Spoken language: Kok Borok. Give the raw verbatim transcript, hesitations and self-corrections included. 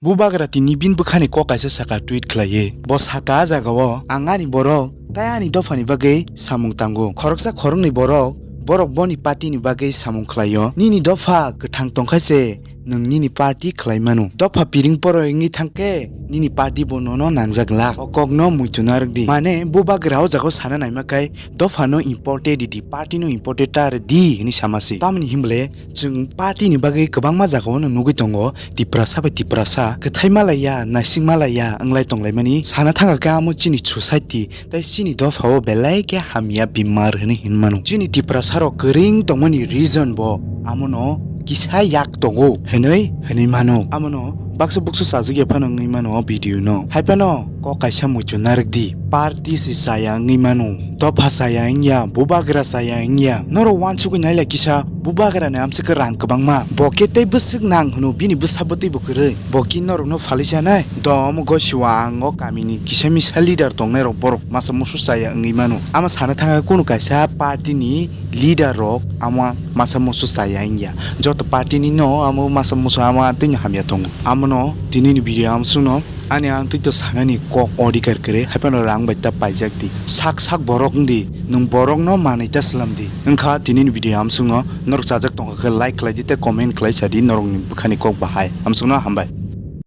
Bubagra tini bini bwkhani kok kaisa saka tweet khlaiwi. Bo saka, "A jagao ang ani borok tai ani dophani bagwi samung tango. Khoroksa khoroknwi borok, borok boni party ni bagwi samung khlaio. Nini dopha kwthang tongkha se nwng nini party khlai mano. Dopha piring poroi wngwi thangkhe nini party bo nono nangjak glak. O kokno muitu narwk di." Mane Bubagra o jagao sana naima khai dophano important di, party no important ta rw di hwnwi sama se. Tamoni hinbole chwng party ni bagwi kwbangma jagao no nugwi tongo, Tiprasa bai Tiprasa kwthai malaiya, naising malaiya wnglai tonglaimani. Sana thangkha khe amo chini society tei chini dophao belai khe hamya bimar hwnwi hinmano. Chini Tiprasa rok kwrwng tongmani reason bo amono kisa yak tongo hwnwi hwnwi mano. Amono baksa buksu chajak ya phano wngwi mano o video no. Hai phano kok kaisa muitu narwk di. Party se chaya wngwi mano. Dopha chaya wngya, Bubagra chaya wngya. Norok uansugwi naila kisa, Bubagra ni amswk rang kwbangma. Bo khe tei bwswk nang hwno, bini bwsa bwtwi bo kwrwi. Bo khe norok no phalwi chanai. Do omo gosiwa ang o kami ni kisa misa leader tongnai rok, borok masa musu chaya wngwi mano. Ama sana thangkha kunu kaisa party ni leader rok ama masa musu chaya wngya. Joto party ni no amo masa musu ama tini hamya tongo. Amono tini ni video amswk no ani ang twi to sanani kok odhikar kwrwi, hai phano rang bai ta paijak di. Sak sak borok wng di, nwng borok no manwi ta swlam di. Wngkha tini ni video amswk no norok chajak tongkha khe like khlai di tei comment khlai sa di norok ni bwkhani kok bahai. Amswk no hambai.